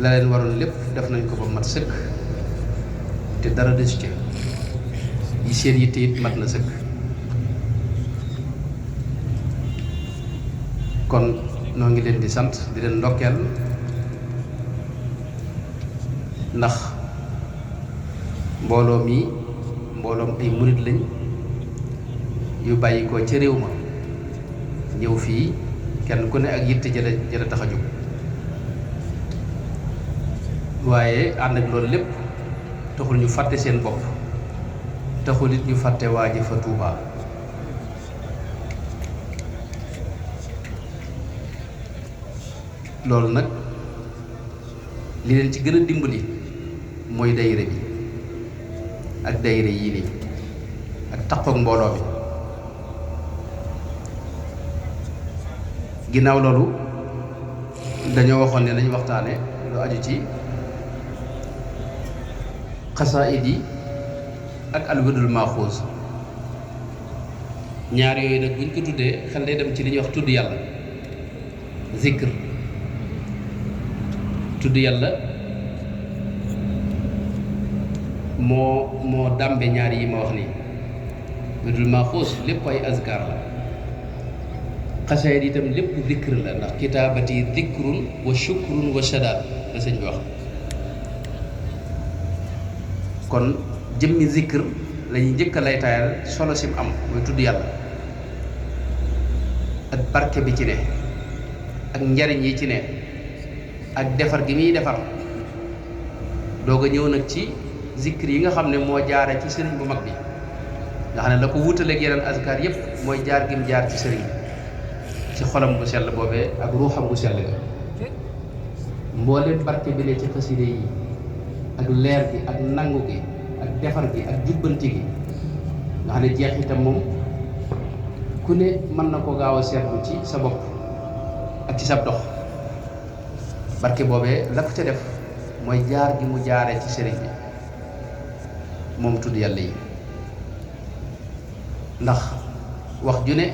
la leen waroon lépp def nañ ko ba mat sëkk te dara desu ci yi seen yitte it mat na sëkk. kon noo ngi leen di sant di leen ndokkeel ndax mbooloo mi mbooloom ay murit lañ yu bàyyi ko ca réew ma ñëw fii kenn ku ne ak yitte jële tax a jóg waaye ànd ak loolu lépp taxul ñu fàtte seen bopp taxul it ñu fàtte waaje fa Tuubaa loolu nag li leen ci gën a dimbali mooy dayre bi ak dayre yii nii ak takkook mbooloo bi ginnaaw loolu dañoo waxoon ne nañ waxtaane lu aju ci xasaayid yi ak alwirdul maaxuus ñaar yooyu nag buñ ko tuddee xel day dem ci li ñuy wax tudd yàlla zikr tudd yàlla moo dàmbe ñaar yi ma wax nii wirdul maaxuus lépp ay azkar la xasaayid itam lépp zikr la ndax kitaabati zikrun wa shukrun wa shadaat la sëñ bi wax kon jëmmi zikr lañuy njëkk a lay taayal solo sim am muy tudd yàlla ak barke bi ci ne ak njariñ yi ci ne ak defar gi muy defar doog a ñëw nag ci zikr yi nga xam ne moo jaare ci sëriñ bu mag bi nga xam ne la ko wutaleeg yeneen azkar yépp mooy jaar gi mu jaar ci sëriñ ci xolam bu sell boobee ak ruuxam bu sell ga mboolem barke bi ne ci xaside yi ak leer gi ak nangu gi ak defar gi ak jubbanti gi nga xam ne jeex itam moom ku ne mën na ko gaaw a seetlu ci sa bopp ak ci sa dox barke boobee la ko ca def mooy jaar gi mu jaaree ci sëriñ bi moom tudd yàlla yi ndax wax ju ne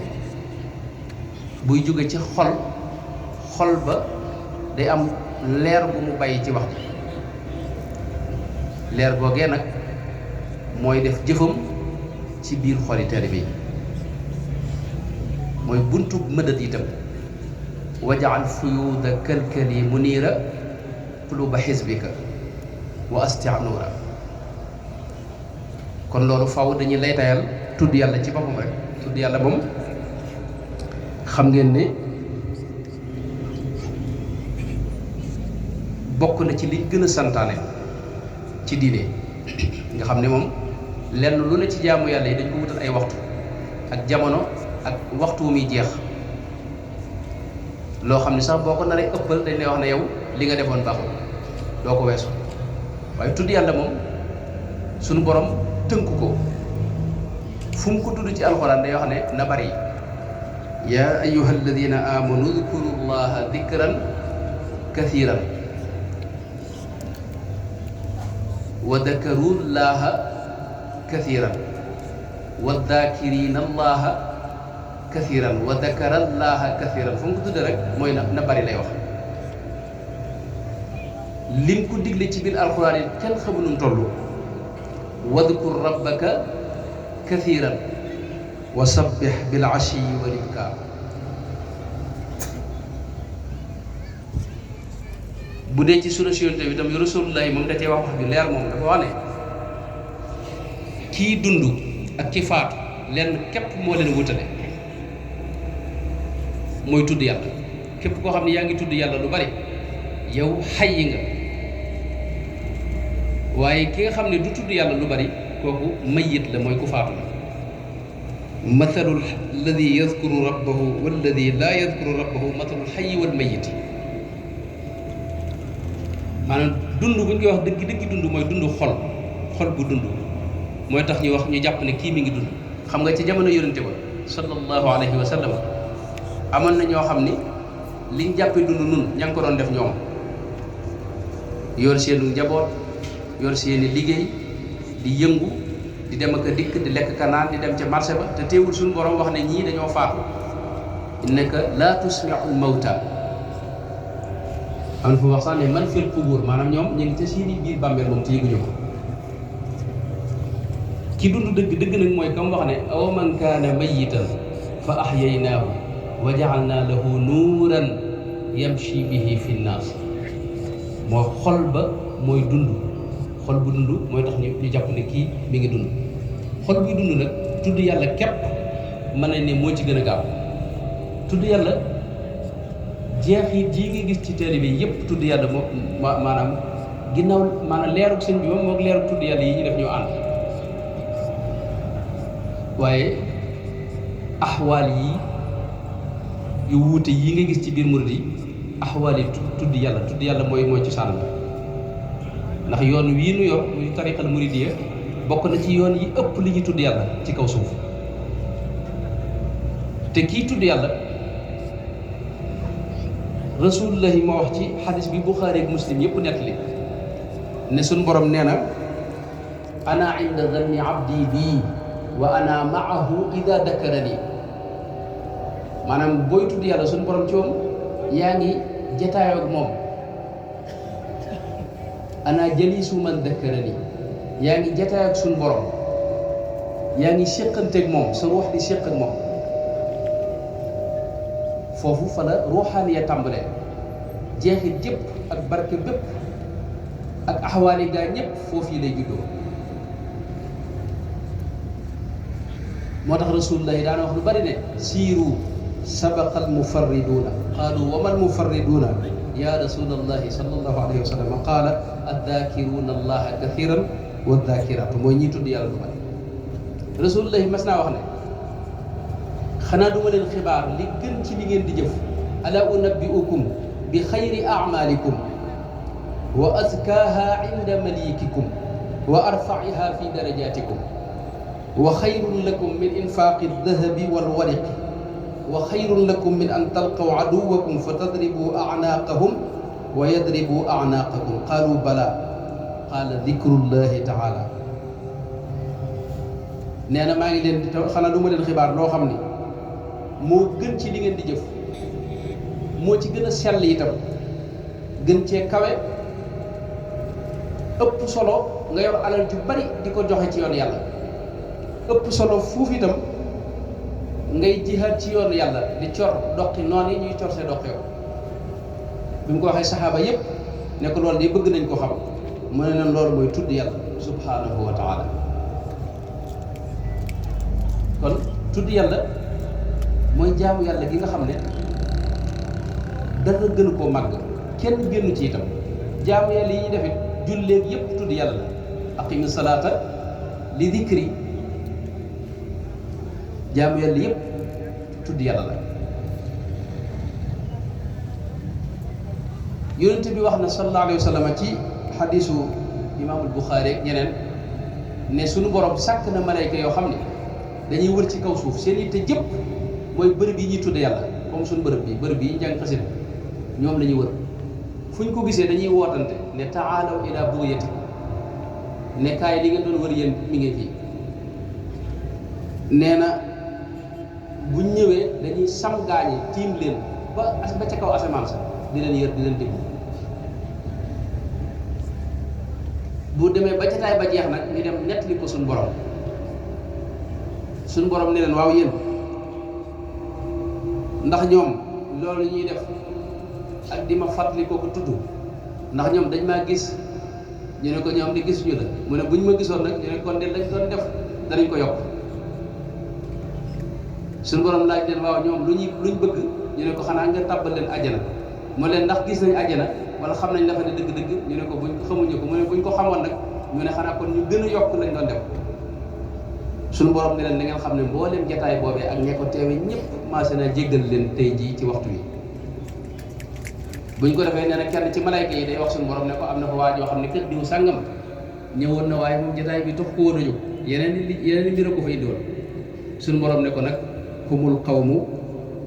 buy jóge ci xol ba day am leer bu mu bàyyi ci wax ji leer googee nag mooy def jëfam ci biir xoli taalibe yi mooy buntu mëdët itam wajaal fuyuuda kalkali muniira quluba xisbika wa astia nuura kon loolu faw dañuy lay tayal tudd yàlla ci boppam rek tudd yàlla moom xam ngeen ne bokk na ci li gën a santaane ci diine nga xam ne moom lenn lu ne ci jaamu yàlla yi dañ ko wutal ay waxtu ak jamono ak waxtu wu muy jeex loo xam ne sax boo ko naree ëppal dañ lay wax ne yow li nga defoon baaxul doo ko weesu waaye tudd yàlla moom sunu borom tënku ko fu mu ko tudd ci alxuraan day wax ne na bari yaa ayyuha alladina amanu udkuru llaha dikran kathiran wa dakaru llaha kathiran wa dakirina allaha kathiran wa dakara llaha kathiran fu mu ko tudd rek mooy na bari lay wax lim ko digle ci biir alxuraan yi kenn xamu nu mu toll wadkur rabbaka kathiran wa sabbih bil ashiyyi wal ibkar bu dee ci sunna Yonent bi itam rasulullahi moom da cee wax bi leer moom dafa wax ne kii dund ak ki faatu lenn képp moo leen wutale mooy tudd yàlla képp koo xam ne yaa ngi tudd yàlla lu bari yow xayyi nga waaye ki nga xam ne du tudd yàlla lu bari kooku mayit la mooy ku faatu la mathalul alladi yadkuru rabbahu walladi laa yadkuru rabbahu mathalul xayyi wal mayiti maanaam dund bu ñu koy wax dëgg dund mooy dund xol bu dund mooy tax ñu wax ñu jàpp ne kii mi ngi dund xam nga ci jamono yonente ba sallallahu alayhi wa sallam amoon na ñoo xam ni liñ jàppee dund nun ña ngi ko doon def ñoom yor seenu njaboot yor seeni liggéey di yëngu di dem ak a dikk di lekk kanaan di dem ca marché ba te teewul suñu borom wax ne ñii dañoo faatu innaka laa tusmi'ul mawta am na fu wax sax ne man fil qubur maanaam ñoom ñu ngi ca seeni biir bàmmeel moom te yëguñu ko. ki dund dëgg nag mooy kam wax ne aw man kaana mayitan fa ahyaynaahu wa ja'alnaa lahu nuuran yamshi bihi fi nnaas. moo xol ba mooy dund, xol bu dund mooy tax ñu jàpp ne kii mi ngi dund. xol buy dund nag tudd yàlla képp mën nañ ne moo ci gën a gaaw. tudd yàlla jeexit yi nga gis ci taalibe bi yëpp tudd yàlla moo maanaam ginnaaw maanaam leerug sëñ bi moom moo leerug tudd yàlla yi ñu def ñoo ànd. waaye axwaal yi yu wuute yi nga gis ci biir murid yi axwaal yi tudd yàlla mooy ci sànn ndax yoon wii nu yor muy tariqal muridiyya bokk na ci yoon yi ëpp li ñuy tudd yàlla ci kaw suuf. te kii tudd yàlla rasulullahi moo wax ci xadis bi Buxaari ak Muslim yëpp nettali ne suñ borom nee na ana inda zanni abdi bii wa ana maahu ida dakarani. maanaam booy tudd yàlla suñu borom ci moom yaa ngi jataayoo ak moom. ana jalisu man dakarani yaa ngi jataayoo ak suñu borom yaa ngi séqanteeg moom sa ruux di séq ak moom. foofu fa la ruuxaaniya tàmbalee jeexit jëpp ak barke bépp ak axawaali gaa ñëpp foofu yi lay juddoo. moo tax rasulullahi daana wax lu bari ne siiru sabaqa almufarriduuna qaalu wa ma almufarriduuna ya rasulallahi sallallahu alayhi wa sallam qaala addaakiruuna allaha kathiran wa daakiraatu mooy ñi tudd yàlla lu bari. rasulullahi mas naa wax ne xanaa duma leen xibaar li gën ci li ngeen di jëf ala unabbiukum bi xayri amalikum wa azkaaha inda malikikum wa arfaiha fi darajatikum wa xayrun lakum min infaaqi dahabi wal wariqi wa xayrun lakum min an talqaw aduwakum fa tadribu a'naaqahum wa yadribu a'naaqakum qaalu bala qaala dikrullahi taala. nee na maa ngi leen di xanaa duma leen xibaar loo xam ni moo gën ci li ngeen di jëf, moo ci gën a sell itam, gën cee kawe, ëpp solo nga yor alal ju bari di ko joxe ci yoon yàlla, ëpp solo fuuf itam ngay jihaad ci yoon yàlla di cor doqi noonu yi ñuy cor see doq yow. bi mu ko waxee saxaaba yépp ne ko loolu de bëgg nañ ko xam, mu ne leen loolu mooy tudd yàlla subhanahu wa taala. kon tudd yàlla mooy jaamu yàlla gi nga xam ne dara gënu koo màgg, kenn génnu ci itam. jaamu yàlla yi ñuy defit julleeg yépp tudd yàlla la. aqimi salaata li dikri, jaamu yàlla yépp tudd yàlla la. yonent bi wax na sallallahu alayhi wa sallam ci xadiisu imaamul Buxaari ak ñeneen ne sunu borom sàkk na malayka yoo xam ne dañuy wër ci kaw suuf seen yitte jëpp mooy bërëb yi ñuy tudde yàlla, comme suñu bërëb yi njàng xasida ñoom la ñuy wër. fu ñu ko gisee dañuy wootante ne taalaw ila bughiyatikum, ne kaay li nga doon wër yéen mi ngi fii. nee na buñ ñëwee dañuy sam gaañi tiim leen ba ca kaw asamaan sa di leen yër di leen déglu. bu demee ba jataay ba jeex nag ñu dem nettali ko suñu borom. suñu borom ne leen waaw yéen ndax ñoom loolu ñuy def ak di ma fàttali kooku tudd ndax ñoom dañ maa gis, ñu ne ko ñoom di gisuñu la. mu ne buñ ma gisoon nag ñu ne kon de lañ doon def danañ ko yokk. suñu borom laaj leen waaw ñoom luñ bëgg, ñu ne ko xanaa nga tàbbal leen àjjana. mu leen ndax gis nañ àjjana wala xam nañ la fa ne dëgg-dëgg, ñu ne ko buñ xamuñu ko. mu ne buñ ko xamoon nag ñu ne xanaa kon ñu gën a yokk lañ doon def. suñu borom ne leen da ngeen xam ne mbooleem jataay boobee ak ña ko teewe ñëpp maase na jéggal leen tey jii ci waxtu wi. buñ ko defee nee na kenn ci malayka yi day wax suñu borom ne ko am na fa waa joo xam ne kër diw sàngam ñëwoon na waaye moom jataay bi tax ko woon a jóg, yeneen i mbir a ko fa indiwoon. suñu borom ne ko nag humul qawmu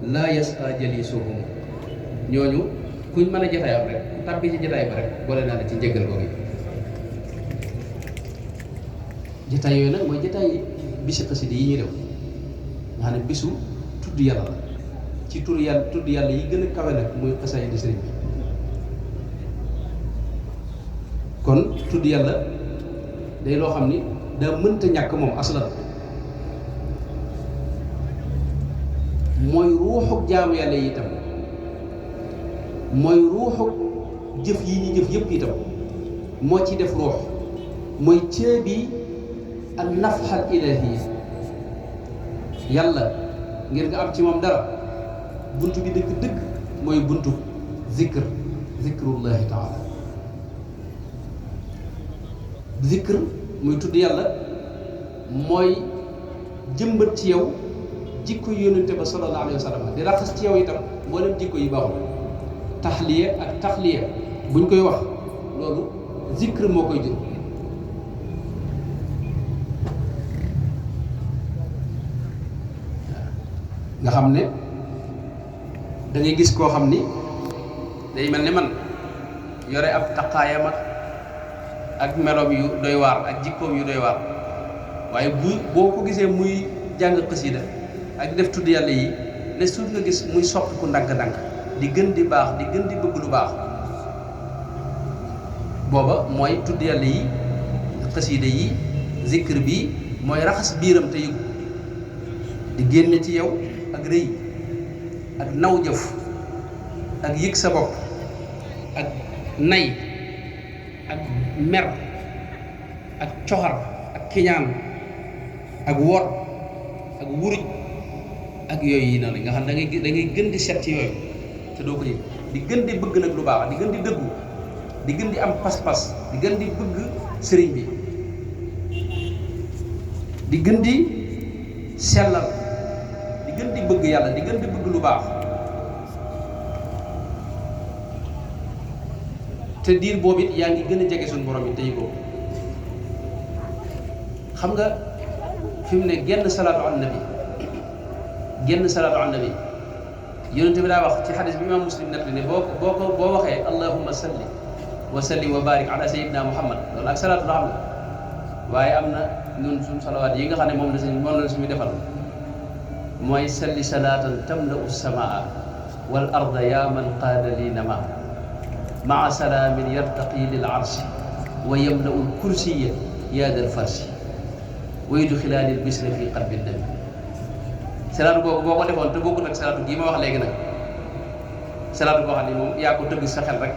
laa yasqa jalisuhum, ñooñu kuñ mën a jataayam rek tabbi ci jataay ba rek boole naa la ci njéggal ko gi. jataay yooyu nag mooy jataay bisi xasida yi ñuy def nga xam ne bisu tudd yàlla la, ci tudd yàlla yi gën a kawe nag muy xasaay di sëriñ bi. kon tudd yàlla day loo xam ni daa mënta ñàkk moom aslan mooy ruuxu jaamu yàlla yi itam mooy ruuxu jëf yi ñu jëf yëpp itam moo ci def ruux mooy caabi an nafxal ilaahi yàlla ngir nga am ci moom dara bunt bi dëgg-dëgg mooy buntu zikrullahi taala zikr muy tudd yàlla mooy jëmbat ci yow jikko yónnente ba sallallahu alayhi wa sallam di raxas ci yow itam mboolem jikko yi baaxul taxliya ak taxliya buñ koy wax loolu zikr moo koy jur nga xam ne da ngay gis koo xam ni day mel ni man yore ab taqaayam ak meloom yu doy waar ak jikkoom yu doy waar waaye boo ko gisee muy jàng xasida ak def tudd yàlla yi ne suut nga gis muy soppi ku ndànk-ndànk di gën di baax di gën di bëgg lu baax booba mooy tudd yàlla yi xasida yi zikr bi mooy raxas biiram te yëgu di génne ci yow ak rëy ak naw jëf ak yëg sa bopp ak nay ak mer ak coxar ak kiñaan ak wor ak wuruj ak yooyu yi noonu nga xam da ngay gën di set ci yooyu te doo ko yëg di gën di bëgg nag lu baax di gën di dëggu di gën di am pas-pas di gën di bëgg sëriñ bi di gën di sellal di gën di bëgg yàlla di gën di bëgg lu baax te diir boobu it yaa ngi gën a jege suñu borom yi tey ko xam nga fi mu ne genn salaatu ala nabi yonente bi daa wax ci xadis bi imaam muslim nekk ne boo waxee allahumma salli wa sallim wa barik ala sayyidina muhammad loolu ak salaatu la xam la waaye am na ñun suñu salawaat yi nga xam ne moom la suñu defal mooy salli salaatan tamla'u samaa wal arda ya man qaada li nama maa salaamin yartaqi lil arsi wa yamla'u l kursiya yaa dal farsi wa yudxilaani l bisra fi qalbi nabi salaatu googu boo ko defoon te bokkut ak salaatu gii ma wax léegi nag salaatu boo xam ne moom yaa ko tëgg sa xel rek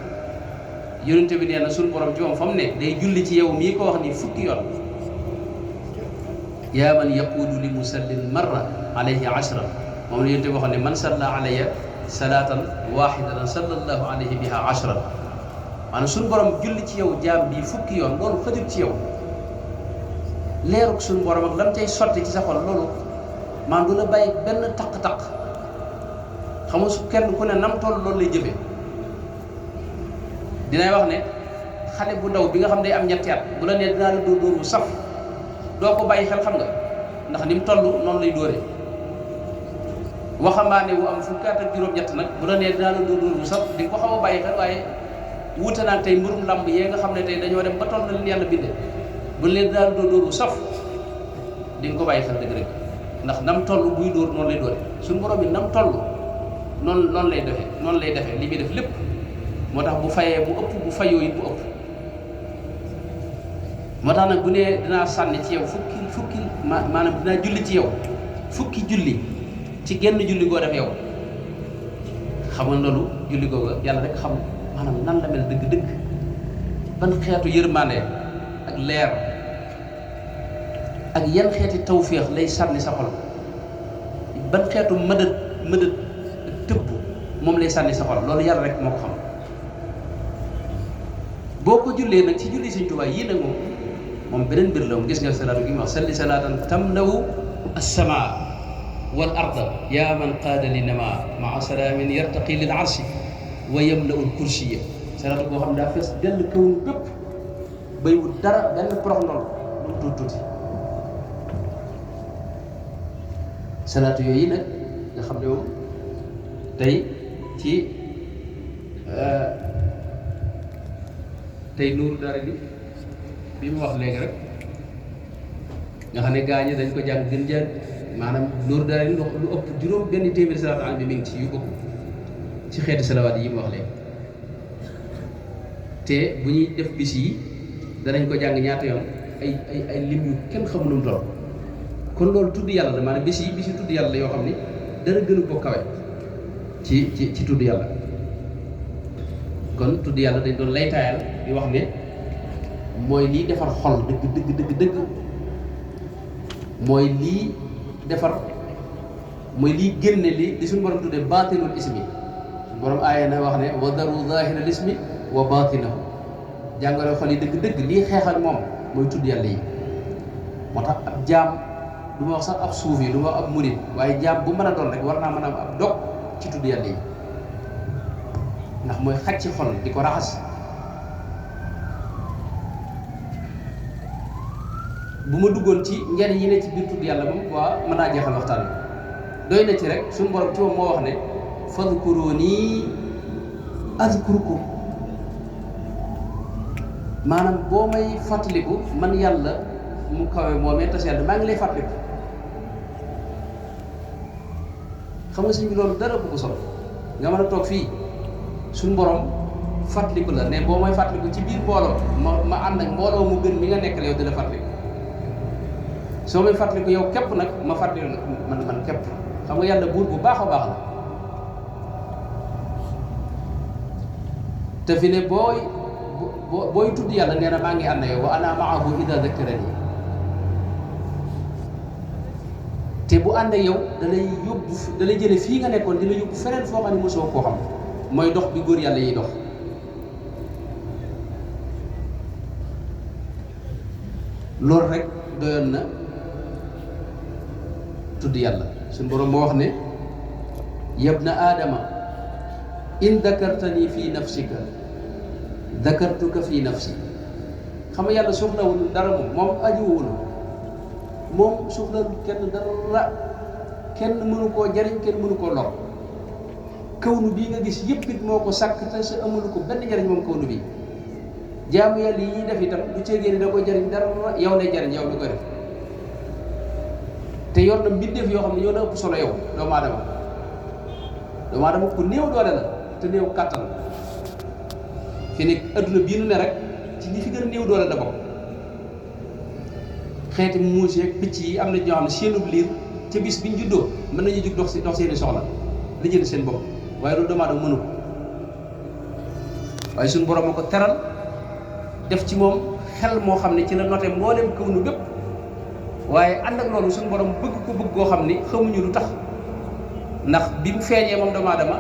yonente bi nee na suñu borom ci moom fa mu ne day julli ci yow mii ko wax ni fukki yoon yaa man yaquulu li musallin marra alayhi ashra moom la yonente bi waxoon ne man salla alayya salaatan waxidatan sallallahu alayhi biha ashran maanaam suñu borom julli ci yow jaam bi fukki yoon loolu xajul ci yow leeruk suñu borom ak lam cay sotti ci sa xol loolu maanaam du la bàyyi benn taq-taq xam nga su kenn ku ne nam toll loolu lay jëfee dinay wax ne xale bu ndaw bi nga xam ne day am ñetti at bu la nee dinaa la dóor bu saf doo ko bàyyi xel xam nga ndax ni mu toll noonu lay dóoree waxambaane bu am fukki at ak juróom-ñett nag bu la nee dinaa la dóor bu saf di ko xaw a bàyyi xel waaye wuute naa tey mbirum làmb yee nga xam ne tey dañoo dem ba toll na leen yàlla bindee bu la nee dinaa la dóor bu saf di nga ko bàyyi xel dëgg rek ndax nam toll buy dóor noonu lay dóore suñu borom bi nam toll noonu lay defee li muy def lépp moo tax bu fayee bu ëpp bu fayoo it bu ëpp moo tax nag bu nee dinaa sànni ci yow fukki maanaam dinaa julli ci yow fukki julli ci genn julli goo def yow xam nga loolu julli googa yàlla rek xam maanaam nan la mel dëgg-dëgg ban xeetu yërmande ak leer ak yan xeeti tawféex lay sànni sa xol ban xeetu mëdët ak tëbb moom lay sànni sa xol loolu yàlla rek moo ko xam boo ko jullee nag ci julli Sëñ Tuubaa yii nag moom beneen mbir la moom gis nga salaatu gi ma wax salli salaatan tamlawu as-samaa wal arda yaa man qaada li nama maa salaamin yartaqi lil arsi wa yamla'u l kursiya salaatu boo xam ne daa fees dell kawn bépp bay wut dara benn porox ndol lu mu tuuti salaatu yooyu nag nga xam ne moom tey ci tey nuuru dara bi mu wax léegi rek nga xam ne gaañu dañ ko jàng gën jaar maanaam nuuru dara lu ëpp juróom benn téeméeri salaatu ala bi mi ngi ci yu bokk ci xeeti salawaat yi mu wax léegi te bu ñuy def bis yi danañ ko jàng ñaata yoon ay lim yu kenn xamul nu mu toll. kon loolu tudd yàlla la maanaam bis yi tudd yàlla la yoo xam ni dara gënu ko kawe ci tudd yàlla. kon tudd yàlla dañ doon laytaayal di wax ne mooy lii defar xol dëgg mooy lii defar mooy lii génne li suñu borom tuddee baatinul ismi suñu borom aaya na wax ne wa daru zahiral ismi wa baatinahu jàngoro xol yi dëgg lii xeex ak moom mooy tudd yàlla yi. moo tax ab jaam du ma wax sax ab suuf yi du ma wax ab murid waaye jaam bu mën a doon rek war naa mën a am ab dog ci tudd yàlla yi ndax mooy xaj ci xol di ko raxas. bu ma duggoon ci njariñ yi ne ci biir tudd yàlla moom waa mën naa jeexal waxtaan bi doy na ci rek suñu borom ci moom moo wax ne fadkuruni azkurkum maanaam boo may fàttaliku man yàlla mu kawe moomee tas yàlla maa ngi lay fàttaliku. xam nga sëñ bi loolu dara bu ko solo nga mën a toog fii suñu borom fàttaliku la ne boo may fàttaliku ci biir mbooloo ma ànd ak mbooloo mu gën mi nga nekkal yow di la fàttaliku. soo may fàttaliku yow képp nag ma fàttaliku man képp xam nga yàlla buur bu baax a baax la. te fi ne booy tudd yàlla nee na maa ngi ànd yow wa ana maahu ida dakkarani te bu ànd ak yow da lay jële fii nga nekkoon di la yóbbu feneen foo xam ne mosoo koo xam mooy dox bi góor yàlla yiy dox. loolu rek doyoon na tudd yàlla. suñu borom moo wax ne yabna aadama in dakartani fi nafsika dakartuka fi nafsi. xam nga yàlla soxlawul dara moom ajuwul moom soxlawul kenn dara kenn mënu koo jariñ kenn mënu koo lor. kawnu bii nga gis yëpp it moo ko sàkk te sa amulu ko benn jariñ moom kawnu bi. jaamu yàlla yi ñuy def itam du ceegee ni da koy jariñ dara yow lay jariñ yow mi koy def te yor na mbindeef yoo xam ne ñoo la ëpp solo yow doomu aadama ku néew doole la te néew kàttan fi ne adduna bii nu ne rek ci ñi fi gën a néew doole da bokk. xeeti muus yeeg picc yi am na ñoo xam ne seenub liir ca bis biñ juddoo mën nañu jug dox seeni soxla li jënd seen bopp waaye loolu doomu aadama mënu ko. waaye suñu borom a ko teral def ci moom xel moo xam ne ci la noté mboolem kaw nu bépp waaye ànd ak loolu suñu borom bëgg ko bëgg koo xam ni xamuñu lu tax. ndax bi mu feeñee moom doomu aadama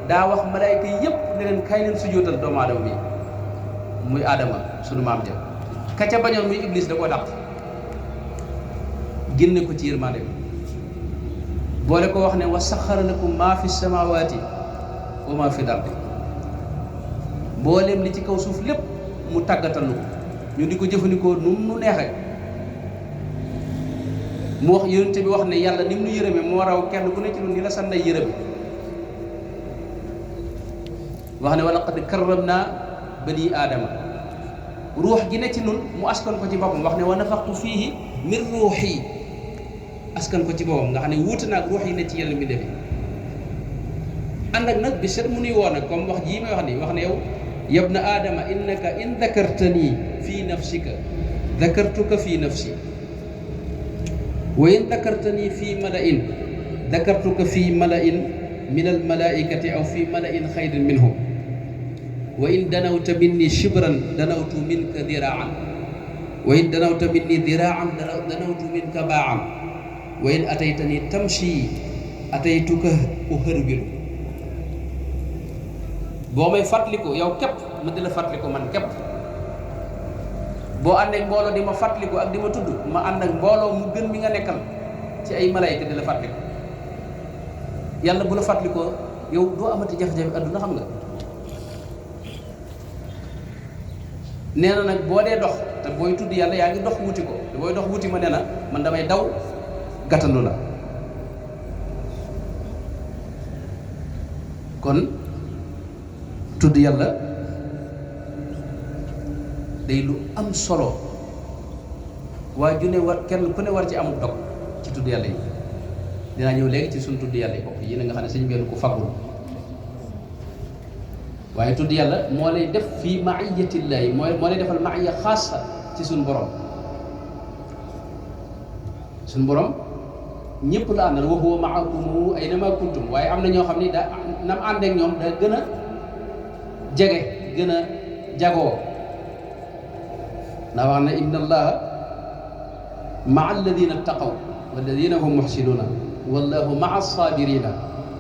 daa wax malaayka yëpp ne leen kay leen sujjóotal doomu aadama bi muy aadama sunu maam ja ka ca bañoon muy iblis da koo dàq génne ko ci yërmande bi boole ko wax ne wa saxara lakum maa fi samaawaati wa maa fi l-ardi mboolem li ci kaw suuf lépp mu tàggatal nu ko ñu di ko jëfandikoo nu neexee. mu wax yonente bi wax ne yàlla ni mu nu yërëme moo raw kenn ku ne ci ñun ni la sa ndey yërëme. wax ne wa laqad karramnaa banii aadama ruux gi ne ci nun mu askan ko ci boppam wax ne wa nafaxtu fiihi min ruuxi askan ko ci boppam nga xam ne wuute naag ruux yi ne ci yenn mi defi ànd ak nag bi set mu nuy woo nag comme wax jii may wax ni wax ne yow yabna aadama innaka in dakartani fi nafsika dakartuka fi nafsi wa in dakartani fi mala'in dakartuka fi mala'in min almalaikati aw fi mala'in xayrin minhum wa in danawta minni shibran danawtu minka diraan wa in danawta minni diraan danawtu minka baan wa in ataytani tamshi ataytuka uharwilu. boo may fàttaliku yow képp ma di la fàttaliku man képp boo ànd ak mbooloo di ma fàttaliku ak di ma tudd ma ànd ak mbooloo mu gën mi nga nekkal ci ay malayka di la fàttaliku. yàlla bu la fàttalikoo yow doo amati jafe-jafe adduna xam nga. nee na nag boo dee dox te booy tudd yàlla yaa ngi dox wuti ko te booy dox wuti ma nee na man damay daw gàttandu la. kon tudd yàlla day lu am solo waaye ju ne war kenn ku ne war ci amul dog ci tudd yàlla yi. dinaa ñëw léegi ci suñu tudd yàlla yi bopp yi nga xam ne sëñ benn ko fagul waaye tudd yàlla moo lay def fii maiyatillahi moo lay defal maiya xaasa ci suñ borom ñëpp la àndal wa huwa maakum aynama kuntum waaye am na ñoo xam ni daa nam ànd ak ñoom daa gën a jege gën a jagoo ndax wax na inna allaha maa alladina taqaw walladina hum muxsinuuna wallahu maa sabirina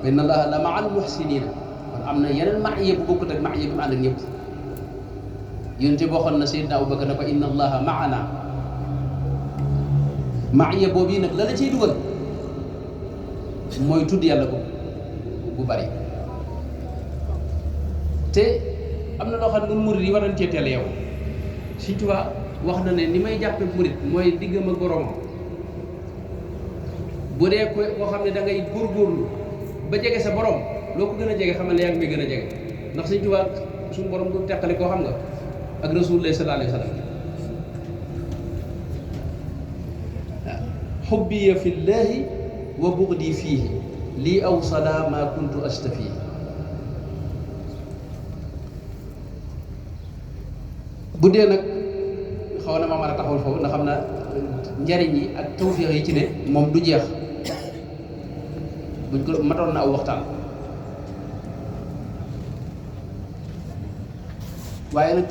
wa inna allaha la maa almuxsinina kon am na yeneen maiya bu bokkut ak maiya bi mu ànd ak ñëpp yonente boo xoon na Seydina Abubakar ne ko inna allaha maana maiya boobu yi nag la la ciy dugal mooy tudd yàlla bu bari te am na loo xam ne ñun murid yi war nañ cee teel yow Sëñ Tuubaa wax na ne ni may jàppe murid mooy diggam ak boromam bu dee ko koo xam ne da ngay góorgóorlu ba jege sa borom loo ko gën a jege xamal ne yaa ngi may gën a jege ndax Sëñ Tuubaa suñu borom du teqale koo xam nga ak Rasulullah sallallahu alayhi wa sallam waaw xubbiya fillahi wa bugdi fiihi lii aw sada ma kuntu astafihi bu dee nag xaw na ma mën a taxawal foofu ndax xam na njariñ yi ak tawfiix yi ci ne moom du jeex buñ ko matoon na aw waxtaan waaye nag